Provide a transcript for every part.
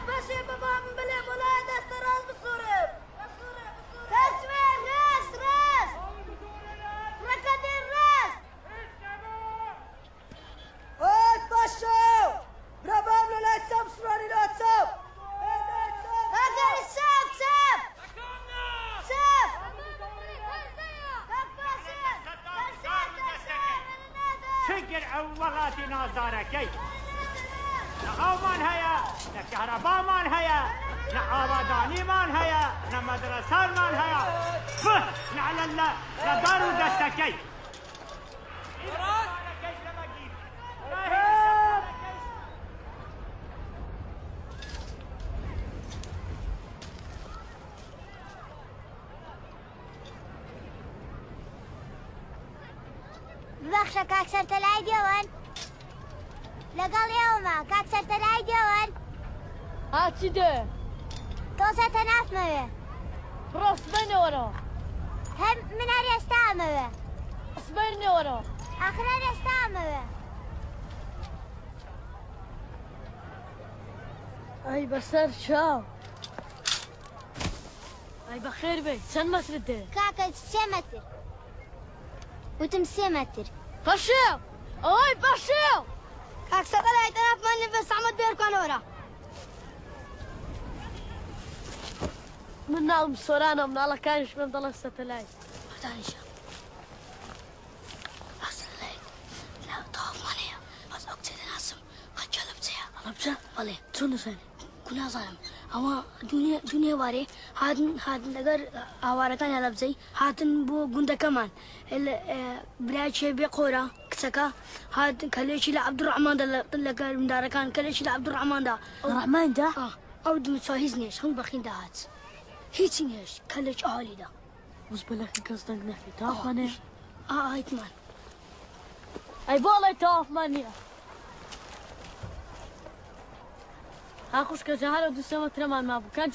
پەشێ بەبا من بلێ بۆ لای دەستە ڕاست بسوڕێ. تەسوێ ڕاست ڕاست. ڕەکەدی ڕاست. هات پەشێو. برا بام لە لای چەپ سوڕانی لە چەپ. ئەگەر چەپ چەپ. چەپ. چگر ئەو وڵاتی نازارەکەی نە ئاومان هەیە نە کەهرەبامان هەیە نە ئاوادانیمان هەیە نە مەدرەسانمان هەیە فه نعلە لە دار و دەستەکەی. ببەخشە کاک سەرتەلای دێوەن لەگەڵ ئێوەمە کاک سەرتەلای دێوەن هاچی دێ تۆزە تەنافمەوێ بڕۆ سبەینەوەرەوە هەر من هەر ئێستا ئەمەوێ سبەینەوەرەوە ئاخر هەر ئێستا ئەمەوێ ئەی بەسەر چاو ئەی بەخێر بێ چەند مەترت دێ کاکە 3 مەتر وتم 3 مەتر پەشێو ئەوەی پەشێو کاک سەرتەلای تەنافمان لێ بە سەحمەت بێرکانەوەرە من ناوم سۆرانە مناڵەکانیش پێم دەڵێن سەتەلایت دانیشە سەتەلایت لە تەواومان هەیە بەس ئەو کچە دەناسم خەڵکی هەڵەبجەیە هەڵەبجە بەڵێ چۆن دەزانی کو نازانم ئەوە دونێ وارێ هاتن هاتن لەگەر ئاوارەکان هەڵەبجەی هاتن بۆ گوندەکەمان برایکێ بێ قۆرە کچەکە هات کەلێکی لە عەبدوڕەحماندا لەگەر مندارەکان کەلێکی لە عەبدوڕەحماندا ڕەحماندا ئەو دوو هیچ نێشت هەموو بەخین داهات هیچی نێشت کەلێکی ئالیدا وز بەلەکە کەس دەنگ نەکەی تەواومان هەیە ئایتمان ئەی بۆ ئەڵێ تەوافمان نییە ها خوشکە جەهارە 2-3 مەترەمان مابوو کان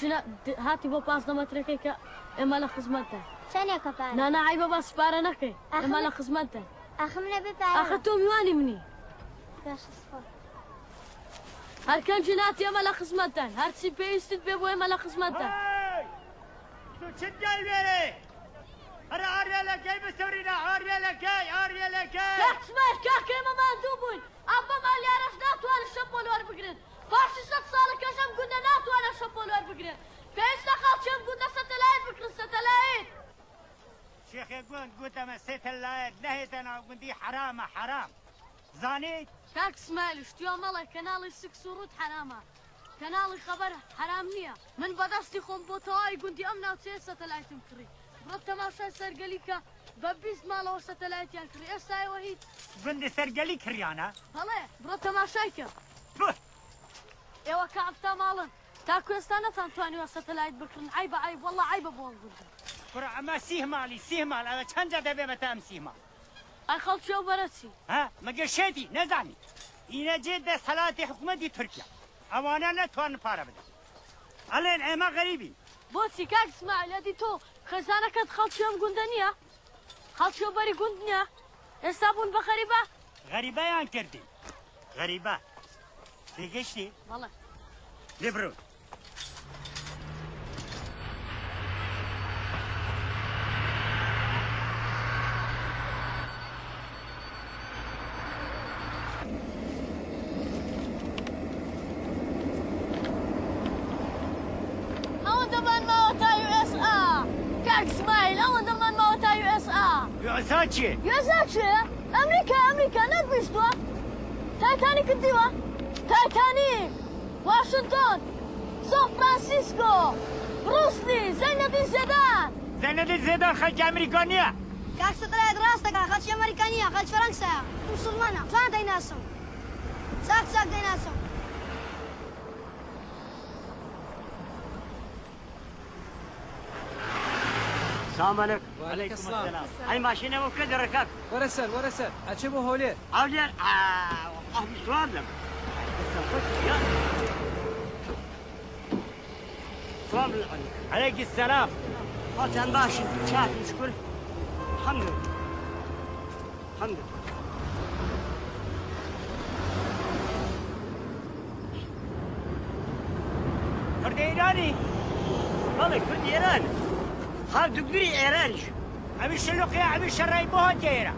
هاتی بۆ 15 مەترەکەی کە ئێمە لە خزمەتدا چەندێکە پارە نا نا عەیبە باس پارە نەکەی ئێمە لە خزمەتدا ئاخم نەبێ پارە ئاخە تۆ میوانی منی باشە سپاس هەر کەنجی ناتی ئێمە لە خزمەتدان هەرچی پێویستت بێ بۆ ئێمە لە خزمەتدان تو چ دەیوێرێ هەرە ئاریێلەکەی بسوڕینە ئاریێلەکەی ئاریێلەکەی کاک سمایل کاکە ئێمە ماندوو بووین ئەم بەم ئالیارەش ناتوانن شەپۆل وەربگرن پاشی 100 ساڵە کەش ئەم گوندە ناتوانن شەپۆل وەربگرن پێویستە خەڵکی ئەم گوندە سەتەلایت بکڕن سەتەلایت شێخێ گوند گوتەمە سەتەلایت نەهێتە ناو گوندی حەرامە حەرام زانیت کاک سمایل شتیۆ مەڵێ کەناڵی سکس و ڕووت حەرامە کەناڵی خەبەر حەرام نییە من بەدەستی خۆم بۆ تەواوی گوندی ئەم ناوچەیە سەتەلایتم کڕی بڕۆ تەماشای سەرگەلی کە بە 20 ماڵەوە سەتەلایتیان کڕی ئێستا ئێوە هیچ گوندی سەرگەلی کڕیانە بەڵێ بڕۆ تەماشای کە ئێوە کە 70 ماڵن تاکو ئێستا نەتانتوانیوە سەتەلایت بکڕن عەیبە عەیب وەڵڵا عەیبە بۆ ئەم گوندە کوڕە ئەمە 30 ماڵی 30 ماڵ ئەوە چەند جا دەبێ بە تا ئەم 30 ماڵ ئەی خەڵکی ئەو بەرە چی ها مەگەر شێتی نەزانی ئینە جێ دەسەڵاتی حکوومەتی تورکیا ئەوانە نەتوانن پارە بدەن ئەڵێن ئێمە غەریبین بۆچی کاک ئیسماعیل ئەدی تۆ خێزانەکەت خەڵکی ئەم گوندە نییە خەڵکی ئەو بەری گوند نییە ئێستا بوون بە غەریبە غەریبەیان کردی غەریبە تێگەشتی بەڵێ لێ بڕۆ ئەوەندەمان ماوە تا USA کاک سمایل ئەوەندەمان ماوە تا USA USA چییە؟ USA چییە؟ ئەمریکا ئەمریکا نەتبیستووە؟ تایتانیکت دیوە؟ تایتانیک واشنتۆن سان فرانسیسکۆ بروسلی زەینەدین زێدان زەینەدین زێدان خەڵکی ئەمریکا نییە کاک سەتەلایت ڕاستەکا خەڵکی ئەمریکا نییە خەڵکی فەرەنسایە موسڵمانە جوان دەیناسم چاک چاک دەیناسم السلام عليكم. وعليكم السلام. هاي ماشينة وكذا ركاك. ورا سر ورا سر أتشبه هولير. هولير والله مشوار لك. السلام عليكم. عليك السلام. حالتان باشن چاک شکر. الحمد لله. الحمد لله. ئێرانی؟ بەڵێ کوردی ئێران، هەر دوکتوری ئێرانیش. ئەوی شلوقیە ئەوی شەڕەی بۆ هاتیە ئێرە؟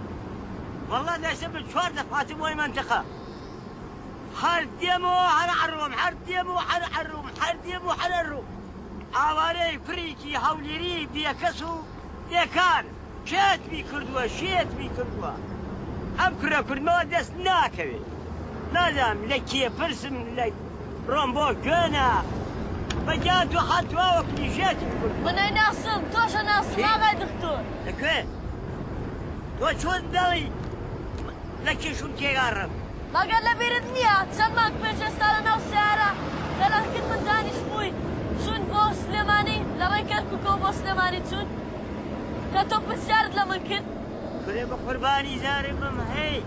وەڵا دەسە من چوار دەف هاتم بۆی مەنتقە. هەر دێمەوە هەر ئەڕۆم، هەر دێمەوە هەر ئەڕۆم، هەر دێمەوە هەر ئەڕۆم. ئاوارەی کوڕێکی هەولێری بێکەس و بێکار. شێتمی کردووە، شێتمی کردووە. ئەم کوڕە کوردمەوە دەست ناکەوێ. نازانم لە کێ پرسم لە ڕۆم بۆ کوێنە. بە گیان تۆ حەتوا وەکلی شێتم کردووە. من ئەیناسم، تۆش ئەناسم ئاغای دکتۆر. لە کوێ؟ تۆ چۆن دەڵێی لە کێشوم تێگاڕم؟ مەگەر لەبیرت نییە چەند مانگ پێش ئێستا لە ناو سەیارە لەگەڵ من دانیشتبووی چوون بۆ سلێمانی، لە ڕێی کەرکووکەوە بۆ سلێمانی چوون، کە تۆ پرسیارت لە من کرد. کورە بە قوربانی زارم بم هەی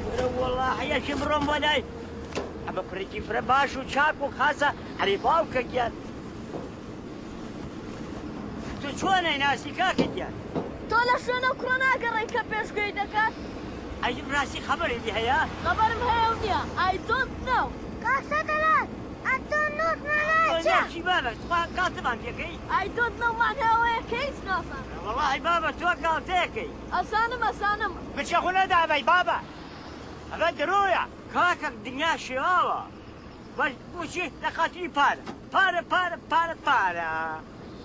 کورە وەڵاهی یەکێ بڕۆم بۆ لای ئەمە کوڕێکی فرە باش و چاک و خاسە ئەرێ باوکە گیان تۆ چۆن ئەیناسی کاکە گیان؟ تۆ لە شوێن ئەو کوڕە ناگەڕێی کە پێشگوێی دەکات؟ ئەی ڕاستی خەبەرت لێ هەیە؟ خەبەرم هەیە و نییە I don't know. کاک سەتەلات ئەتۆ نۆت مانای چیە؟ چی بابە تخوا گاڵتەمان پێکەی؟ I don't know مانای ئەوەیە کە هیچ نازانم. وەڵاهی بابە تۆ گاڵتەیەکەی. ئەزانم ئەزانم. بچە خو نەدابەی بابە ئەڤە درۆیە. کاکە دنیا شێواوە بەس بۆچی لە خاتری پارە پارە پارە پارە پارە.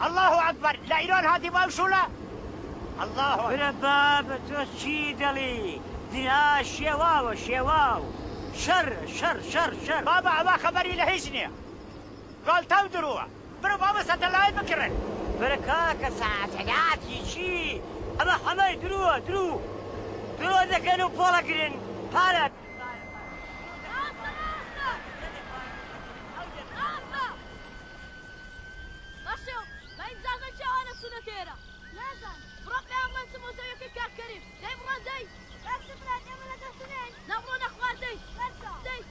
اللە اکبر لە ئیران هاتی بۆ ئەو شوڵە اللە اکبر. کورە بابە تۆ چی دەڵی دنیا شێواوە شێواو شەر شەر شەر شەر. بابە ئەوە خەبەری لە هیچ نیە گاڵتە و درۆە برۆ بابە سەتەلایت بکڕن. برە کاکە سەتەلاتی چی ئەمە هەمەی درۆە درو درۆ دەکەن و پۆڵەگرن پارە. باشە بە ئیجازەی کێ ئەوانە چوونەتە ئێرە؟ نازانم. بڕۆ پێیان بڵێن چم بۆ زەویەکەی کاک کەریم. دەی بڕۆن دەی. باشە برام ئێمە لەگەڵ تو نێین. نا بڕۆنە خوار دەی. باشە. دەی.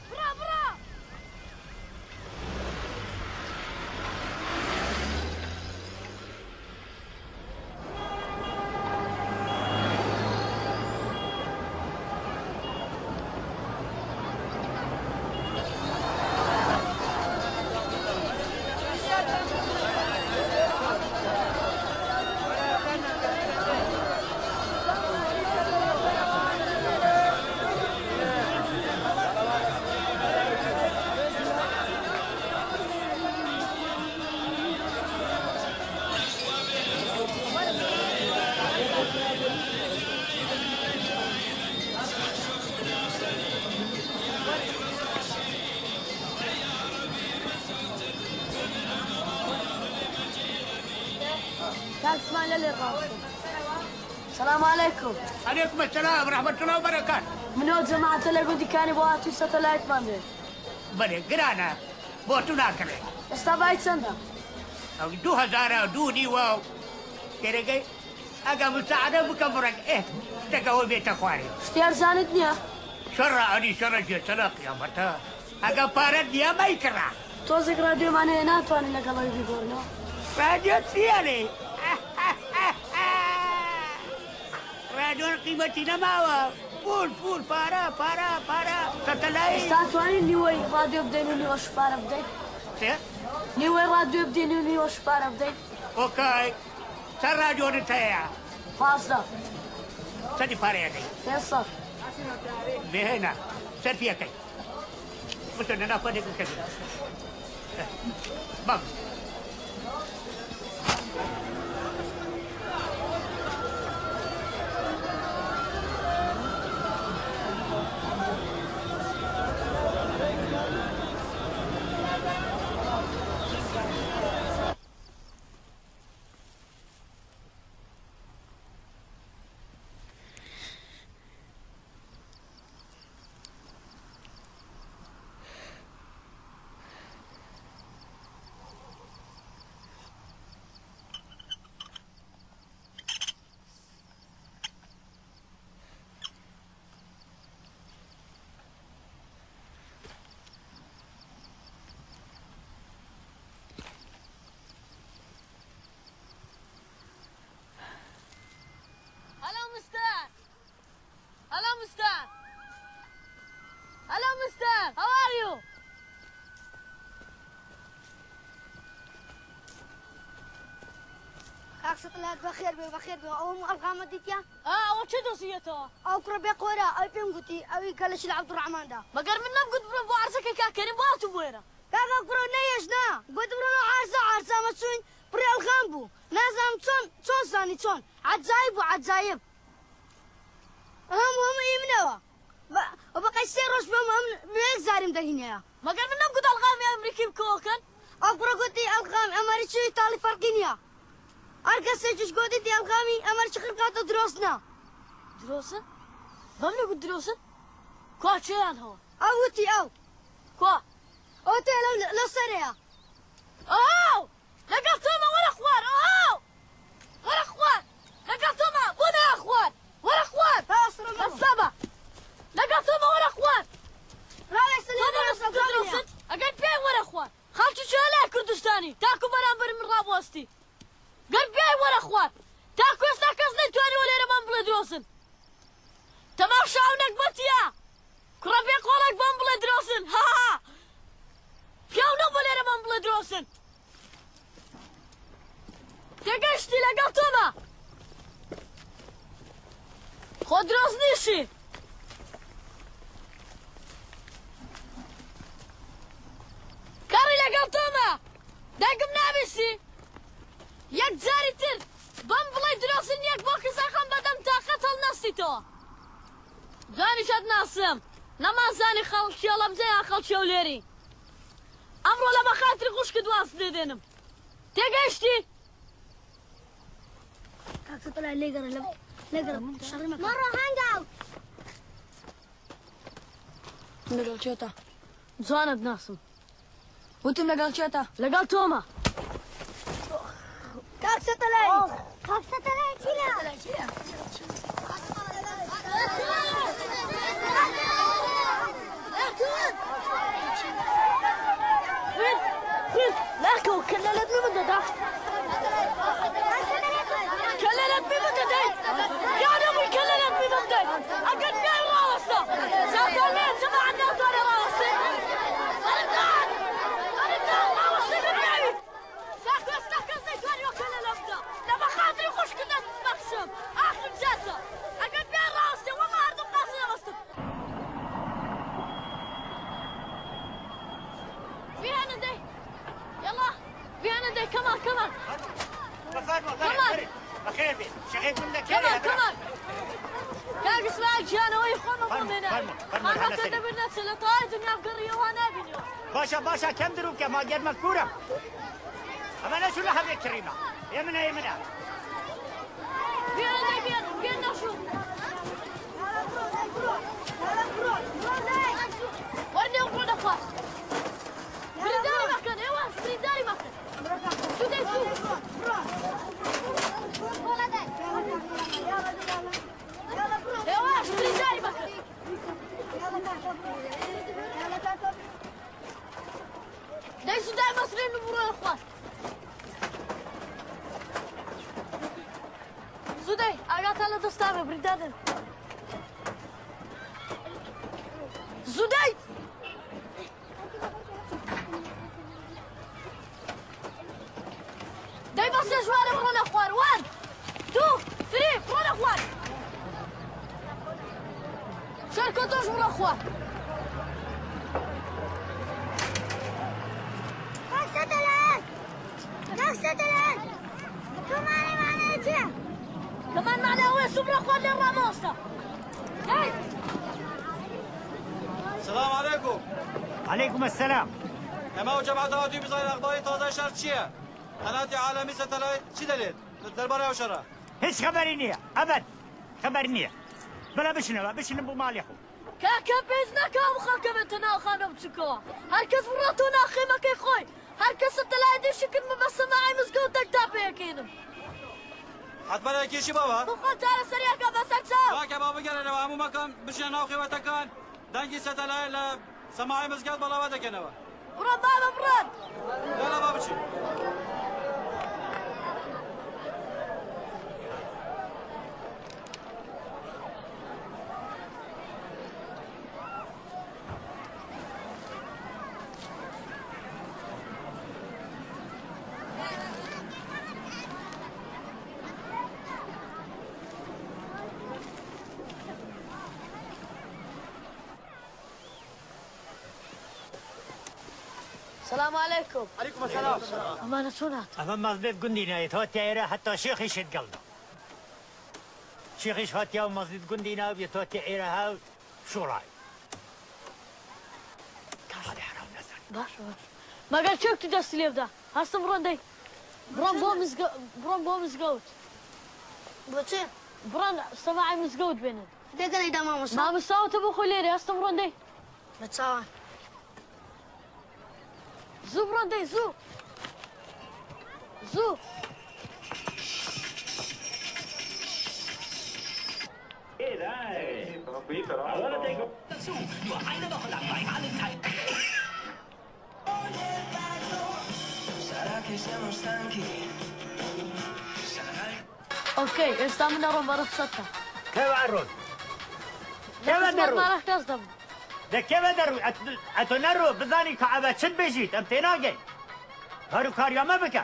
بڕۆ بڕۆ. کاک سمایل لێ ڕاستم. سلام علیکم. علیکم السلام ورحمة الله وبرکاته. من ئەو جەماعەتە لە گوندی کانی بۆ هاتووی سەتەلایتمان دێ. بەلێ گرانە بۆ تو ناکڕێ. ئێستا بای چەندە؟ ئەو 2000 دوو نیوە و تێرەگەی ئەگە مساعدە بکەم بڕێک ئێ شتەکە ئەوە بێتە خوارێ. شتی ئەرزانت نییە؟ شەڕە ئەنی شەڕە جێ چەنە قیامەتە ئەگە پارەت نییە مەیکڕە. تۆزێک ڕادیۆمان هەیە ناتوانین لەگەڵ ئەوی بیگۆڕینەوە. ڕادیۆ چییە لێ؟ ڕادیۆن قیمەتی نەماوە پول پول پارە پارە پارە سەتەلایت. ئێستا توانین نیوەی ڕادیۆ بدەین و نیوەش پارە بدەین؟ چێ؟ نیوەی ڕادیۆ بدەین و نیوەش پارە بدەین؟ okay چەند ڕادیۆنت هەیە؟ 15. چەندی پارەیە دەی؟ 500. بهێنە سەرفیەکەی بچۆ لەناو پەنێکم کەسی بەم. سەتەلایت بەخێر بێ بەخێر بێ ئەوم ئەلغامە دیتیا؟ ئەوە چه دۆزیەتەوە؟ ئەو کوڕە بێ قۆرە ئەوی پێم گوتی ئەوی کە لە شل عەبدوڕەحماندا. مەگەر من نەمگوت بڕۆ بۆ عەرزەکەی کاک کەریم بۆ هاتوو بۆ ئێرە؟ کاکە کوڕە نەیەش نا گوتم بڕۆ عەرزە عەرزە ئەمە چووین پڕی ئەلغام بوو نازانم چۆن چۆن زانی چۆن عەجایب بوو عەجایب هەموو هەموو ئی منەوە بەقەی سێ ڕۆژ بەم هەم یەک زاریم دەهینەیە. مەگەر من نەمگوت ئەلغامی ئەمریکی بکەوەکەن؟ ئەو کوڕە گوتی ئەلغامی ئەمریکی و ئیتاڵی فەرقی نییە. هەر کەسێکیش گوتیتی ئەلغامی ئەمریکی خڕکاتە درۆسنە. درۆسن؟ بەم نەگوت درۆسن؟ کوا چێیان هەوە؟ ئەو وتی ئەو. کوا؟ ئەو تێ لەو سەرەیە. ئەو لەگەڵ تۆمە وەرە خوار ئەو وەرە خوار لەگەڵ تۆمە بۆ نایە خوار وەرە خوار ئەسلامە لەگەڵ تۆمە وەرە خوار درۆسن ئەگەر پێی وەرە خوار خەڵکی چێ لای کوردستانی تاکو بەرامبەر من ڕابوەستی گەر پێی وەرە خوار تاکو ئێستا کەس نەیتوانیوە لێرە بەم بڵێ درۆسن تەماشا ئەو نەگبەتیە کوڕە بێ قۆڵێک بەم بڵێ درۆسن ها پیاو نەبوو لێرە بەم بڵێ درۆسن تێگەشتی لەگەڵ تۆمە خۆ درۆست نیشی کاری لەگەڵ تۆمە دەنگم نابیسی یەک جاری تر بەم بڵێ درۆسن یەک بۆ کزاخەم بەدەم تاقەت هەڵنەستیتەوە جوانیشت ناسم نەمانزانی خەڵکی هەڵەبجە یان خەڵکی هەولێری ئەمڕۆ لە بەخاتری خوشکت واز لێ دێنم تێگەیشتی؟ کاک سەتەلای لێگەڕێ لێگەڕێ شەڕی مەکە. مەڕۆ هەنگاو. لەگەڵ کێتە؟ جوانت ناسم. وتم لەگەڵ کێتە؟ لەگەڵ تۆمە. کاک سەتەلای کاک سەتەلای چییە؟ لاکەوە کەلە لە من دەدا کەلە لە من دەدەیت یانە بووی کەلە لە من دەدەیت ئەگەر پیاوی ڕاوەستە ساتان لێ جەماعەت ناتوانێ ڕاوەستێ ڕاوەستێ بە پیاوی تاکو ئێستا کەس نەیتوانیوە کەلە لە بدە لە بەخاتری خوشکت بەخشم ئاخر جارتە ئەگەر پیاوی ڕاوەستێ وەڵڵا هەردوو قاسە دەبەستم بيانا دي يلا بيانا دي كمان كمان كمان بخير بي شغيل كنا كمان كمان كاك اسماعيل جانا وي خوما بومينا انا تدبر نفسي لطاي دنيا بقرية وانا بنيو باشا باشا كم دروك ما قد مكورة اما انا شو لها كريمة يمنا يمنا بيانا دي بيانا بيانا شو ورني وقعد اخوات بريداري مكان ايوه بريداري مكان شو دي شو ايوه بريداري مكان دي شو داي مصريين نبرو يا اخوان زودي اغاتا لدستامي بريداري زودي داي بس جواري برونا خوار 1 2 3 برونا خوار شاركو توش برونا خوار كاك سەتەلایت كاك سەتەلایت كمان معناه چییە؟ كمان معناه وين سبرا خوار للراموستا داي السلام عليكم. عليكم السلام. ئێمە و جەماعەت هاتووی بزانین ئەخباری تازەی شەڕ چییە؟ قەناتی عالەمی سەتەلایت چی دەلێت دەربارەی ئەو شەڕە؟ هیچ خبری نییە ئەبەد خبر نییە بەلا بشنەوە بشنم بۆ ماڵی خۆم. کاکە پێش نەکا و خەڵکە بێتە ناو خانە بچووکەوە هەر کەس بڕاتەوە ناو خێمەکەی خۆی هەر کەسە تەلای دیشی کردمە بە سەماعی مزگەوتێک تا پێیەکەینم. حتمما یەکێکی باوە؟ بۆ خۆ چارەسەریەکە بەسەر چاو. کاکە با بگەڕێنەوە هەموو مەکان بچنە ناو خێوەتەکان دەنگی سەتەلایت لە سەماعی مزگەوت بەڵاوە دەکەنەوە. بڕۆ بابە بڕۆن. یاڵا با بچین. سلام عليكم. عليكم السلام. ئەمانە چۆن هاتن؟ ئەمە مەزنت گوندی نایەت هاتیا ئێرە حتا شێخیشت گەڵدا. شێخیش هاتیا و مەزنت گوندی ناو بێت هاتیا ئێرە هاو شوڕای. کاڵی حرام نەزان. باشە باشە. مەگەر چێک تو دەستی لێ بدە. هەستم بڕۆن دەی. بڕۆن بۆ مزگەوت. بڕۆن بۆ مزگەوت. بۆچێ؟ بڕۆن سەماعی مزگەوت بێنن. دەگەڵی دا مامۆستا. مامۆستاوتە بۆ خۆی لێرە هەستم بڕۆن دەی. بە چاوان. زوو بڕۆن دەی زوو. زوو. ئۆکەی ئێستا من ئەڕۆم بە ڕوخسەتتان. کێوە ئەڕۆن؟ کێوە لە دەڕۆ؟ خزمەت کەس دەبم. دە کێوە دەڕۆ؟ ئەتۆ نەڕۆ بزانی کە ئەوە چت بژیت ئەم تێناگەی. هەرو کاریامە بکە.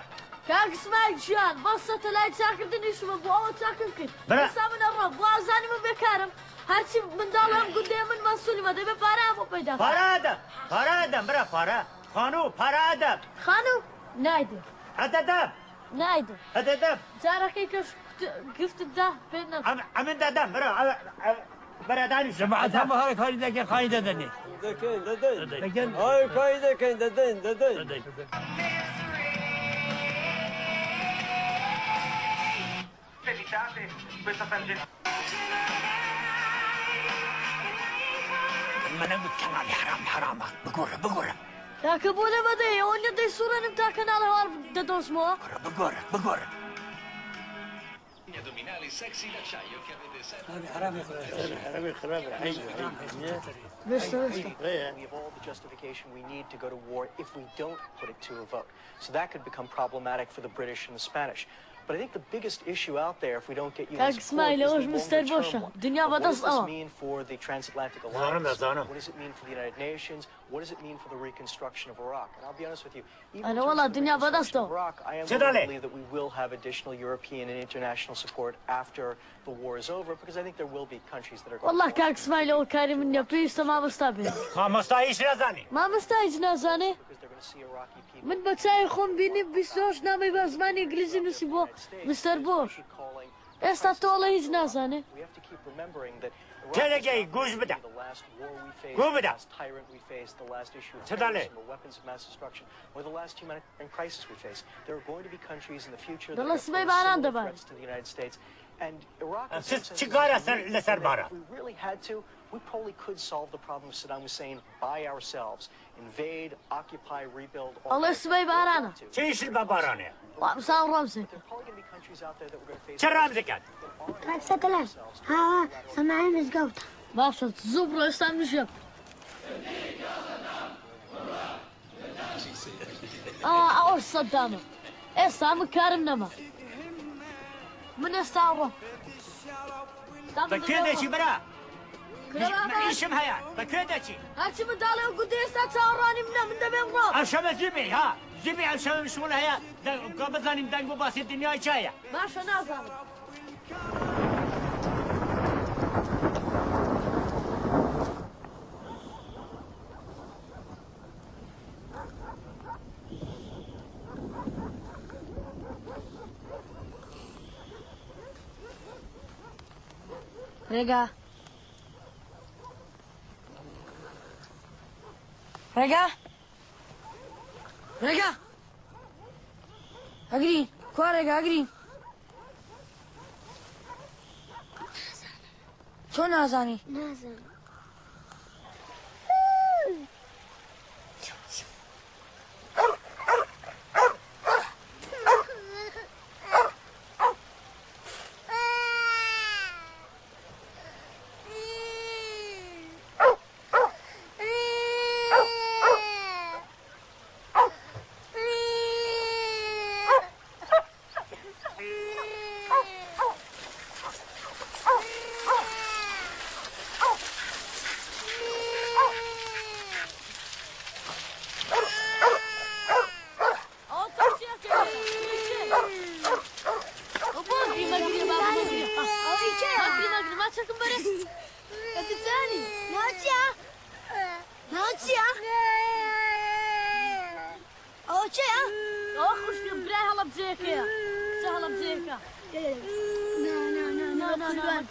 کاک ئیسماعیل گیان بەس سەتەلایت چاکردنیشمە بۆ ئەوە چاکم کرد. برا. ئێستا من ئەڕۆم بۆ ئازانی من بێکارم هەرچی منداڵ ئەم گوندەیە من مەسوولمە دەبێ پارەیان بۆ پەیدا بکەم. پارە ئەدەم پارە ئەدەم برا پارە خانوو پارە ئەدەم. خانوو نایدەم. ئەدەدەم. نایدەم. ئەدەدەم. جارەکەی کەش گفتت دا پێت نەدەم. ئەمن دەدەم برا برا دانیش. جەماعەت هەموو هەر کاری دەکەن خانی دەدەنێ. دەکەین دەدەین. دەکەن. هەر کاری دەکەین دەدەین دەدەین. منە گوت کەناڵی حەرام حەرامە بگۆڕە بگۆڕە. کاکە بۆ لێ مەدەی ئەوە نییە دەیسوڕێنم تا کەناڵی هەوار دەدۆزمەوە. بگۆڕە بگۆڕە. بێستە بێستە. We have all the justification we need to go to war if we don't put it to a vote. So that could become problematic for the British and the Spanish. But I think the biggest issue out there, if we don't get UN کاک support, ئیسماعیل is the ئەوەش مستەر longer-term بۆشە one. دنیا What does بەدەست this ئەوە. mean for the transatlantic زانم alliance? زانم. What does it mean for the United Nations? What does it mean for the reconstruction of Iraq? And I'll be honest with you, even in ئەرە terms وەڵا of the دنیا reconstruction بەدەستەوە. of Iraq, I am چ willing to دەڵێ؟ believe that we will have additional European and international support after the war is over, because I think there will be countries that are going وەڵا to کاک ئیسماعیل ئەوە کاری من نییە پێویستە مامۆستا بێ. مامۆستا هیچ نازانی. مامۆستا هیچ نازانێ؟ because they're going to see Iraqi people من بە چاوی خۆم بینیم 28 نامەی بە زمانی ئینگلیزی نووسی بۆ مستەر بۆش. calling ئێستا تۆڵە هیچ نازانێ. We have to keep remembering that Iraq تێدەگەی is not گوش going to بدە. be the last war we face, گوو the بدە. last tyrant we face, the last issue of چ دەڵێ؟ terrorism or weapons of mass destruction, or the last humanitarian crisis we face. There are going to be countries in the future that are دەڵێ going to سبەی pose باران similar دەبارێ. threats to the United States. And Iraq, in چ some sense, چ is کارە unique in لەسەر that بارە؟ if we really had to, we probably could solve the problem of Saddam Hussein by ourselves. Invade, occupy, rebuild, all ئەڵێ that. سبەی We don't بارانە. want to. چ ئیشت بە بارانەیە؟ وابزانم ڕەمزێکە. There are probably going to be countries out there that we're going to face چ ڕامزەکات؟ کاک سەتەلای ها سەماعی مزگەوتە. باشە زوو بڕۆ ئێستا منیش ئا ئەوەش سەدامە. ئێستا من کارم نەما. من ئێستا ئەڕۆم. بە کوێ دەچی برا؟ ئیشم هەیە بە کوێ دەچی؟ هەرچی منداڵێ و گوندی ئێستا چاوەڕوانی منە من دەبێ بڕۆم. ئەم شەمە زوو ها زوو بێ ئەم شەمە مشغوڵ هەیە کە بزانین دەنگ و باسی دنیای چایە. باشە نازانم. ڕێگا ڕێگا ڕێگا ئەگرین کوا ڕێگا ئەگرین چۆن نازانی؟ نازانم. ئەوە تۆ چی ئەکەی؟ ئەو بۆ ئەگری مەگری بابا مەگری. ئەوەی کێیە؟ مەگری مەگری ما چەکم بەرێ. بەتزانی ناو چییە؟ ناو چییە؟ هەڵەبجەیەکەیە، کچە هەڵەبجەیەکە. نا نا نا نا.